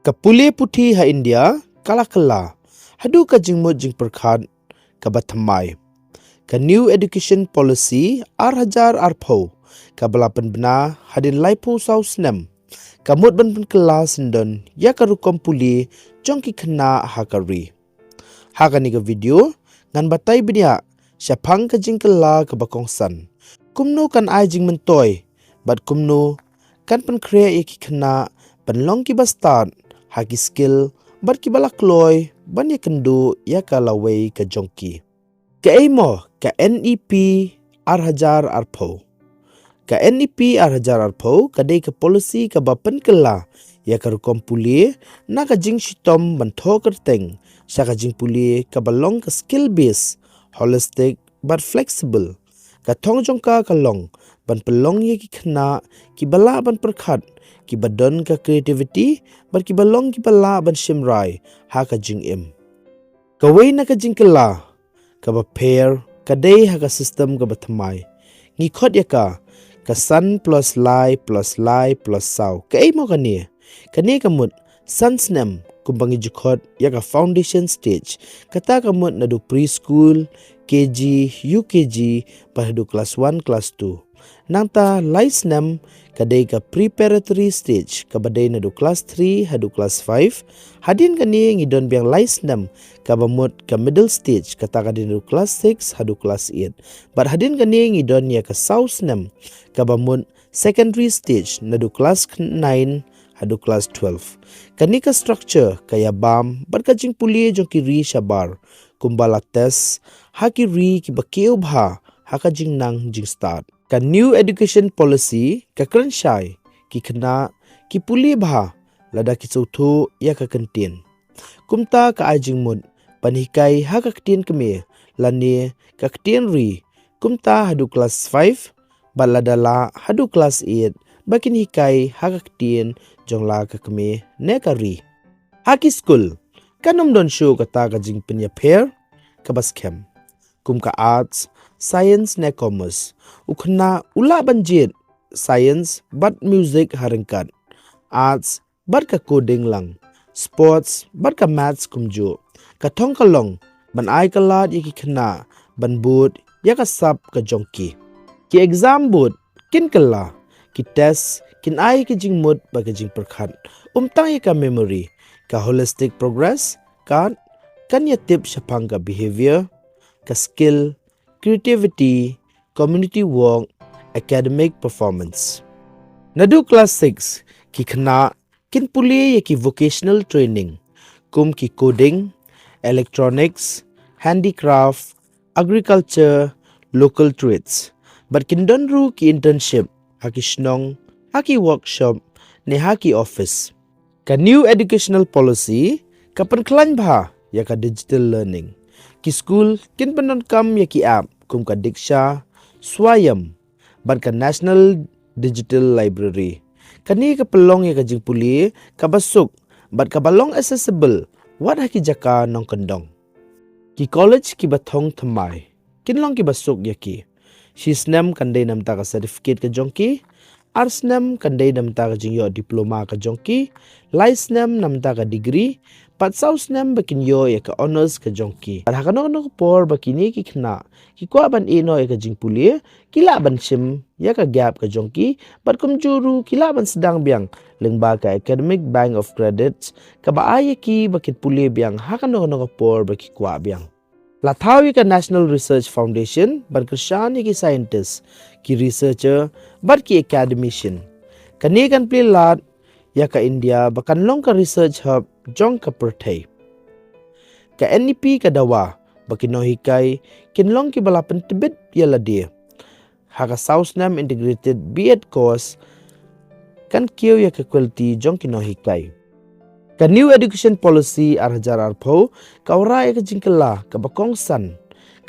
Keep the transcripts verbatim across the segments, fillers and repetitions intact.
Ka pule puthi ha India ka la kylla haduh ka jingmut jingpyrkhat kaba thymmai. Ka New Education Policy ar hajar arphew kaba la pynbna hadien laiphew saw snem ka mut ban pynkylla syndon ïa ka rukom pule jong ki khynnah ha ka ri. Ha kane ka video ngan batai bniah shaphang ka jingkylla kaba kongsan, kumno kan ai jingmyntoi bad kumno kan pynkhreh ïa ki khynnah ban long kiba stad ha ki skill bad kiba la kloi ban ïakynduh ïa ka lawei ka jong ki. Kaei mo ka N E P ar hajar arphew? Ka N E P ar hajar arphew ka dei ka policy kaba pynkylla ïa ka rukom pule na ka jingshitom ban thoh kyrteng sha ka jingpule kaba long ka skill based, holistic bad flexible. Ka thong jong ka ka long ban pynlong ïa ki khynnah kiba lah ban pyrkhat, kiba don ka creativity bad kiba long kiba lah ban shim rai ha ka jingim. Kawei na ka jingkylla kaba pher ka dei ha ka system kaba thymmai. Ngi khot ïa ka ka san plus lai plus lai plus saw. Kaei mo kane? Kane ka mut san snem kumba ngi ju khot ïa ka foundation stage. Kata ka mut naduh preschool, K G, U K G bad haduh class one, class two. Nangta lai snem ka dei ka preparatory stage kaba dei naduh class three haduh class five. Hadien kane ngi don biang lai snem kaba mut ka middle stage, kata ka dei naduh class six haduh class eight. Bad hadien kane ngi don ïa ka saw snem kaba mut secondary stage, naduh class nine haduh class twelve. Kane ka structure ka ïabam bad ka jingpule jong ki ri shabar kumba la test ha ki ri kiba kiew bha ha ka jingnang jingstad. Ka New Education Policy ka kren shai ki khynnah ki pule bha lada ki sngewthuh ïa ka ktien. Kumta ka ai jingmut ban hikai ha ka ktien kmie lane ka ktien ri, kumta haduh class five bad lada lah haduh class eight ba kin hikai ha ka ktien jong la ka kmie ne ka ri. Ha ki skul kan ym don shuh kata ka jingpynïapher kaba skhem kum ka arts, science ne commerce. U khynnah u lah ban jied science bad music ha ryngkat, arts bad ka coding lang, sports bad ka maths kumjuh. Ka thong ka long ban ai ka lad ïa ki khynnah ban bud ïa ka sap ka jong ki. Ki exam bud kin kylla, ki test kin ai ka jingmut bad ka jingpyrkhat, ym tang ïa ka memory. Ka holistic progress card kan ïatip shaphang ka behavior, ka skill, creativity, community work, academic performance. Naduh class six ki khynnah kin pule ïa ki vocational training kum ki coding, electronics, handicraft, agriculture, local trades. Bad kin don ruh ki internship ha ki shnong, ha ki workshop ne ha ki office. Ka New Educational Policy ka pynkhlaiñ bha ïa ka digital learning. Ki skul kin pyndonkam ïa ki app kum ka Diksha, Swayam bad ka National Digital Library. Kane ka pynlong ïa ka jingpule kaba suk bad kaba long accessible wat ha ki jaka nongkyndong. Ki college kiba thong thymmai kin long kiba suk ïa ki. Shi snem kan dei namar ka certificate ka jong ki, ar snem kan dei namar ka jingïoh diploma ka jong ki, lai snem namar ka degree, bad saw snem ba kin ïoh ïa ka honours ka jong ki. Bad ha kano kano ka por ba kine ki khynnah ki kwah ban ïeh noh ïa ka jingpule, ki lah ban shim ïa ka gap ka jong ki, bad kumjuh ruh ki lah ban sdang biang lyngba ka Academic Bank of Credits kaba ai ïa ki ba kin pule biang ha kano kano ka por ba ki kwah biang. La thaw ïa ka National Research Foundation ban kyrshan ïa ki scientist, ki researcher bad ki academician. Kane kan plie lad ïa ka India ba kan long ka research hub jong ka pyrthei. Ka N E P ka dawa ba ki nonghikai kin long kiba la pyntbit ïa lade ha ka saw snem integrated B Ed course, kan kiew ïa ka quality jong ki nonghikai. Ka New Education Policy ar hajar arphew ka wanrah ïa ka jingkylla kaba kongsan,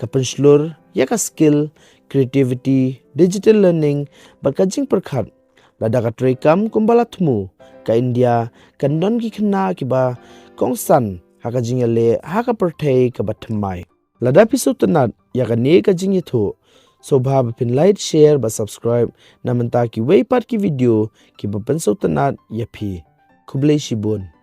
ka pynshlur ïa ka skill, creativity, digital learning bad ka jingpyrkhat. Lada ka treikam kumba la thmu, ka India kan don ki khynnah kiba kongsan ha ka jingïaleh ha ka pyrthei kaba thymmai. Lada phi sngewtynnat ïa kane ka jingïathuh, sngewbha ba phin like, share bad subscribe namar kiwei pat ki video kiba pynsngewtynnat ïa phi. Khublei shibun.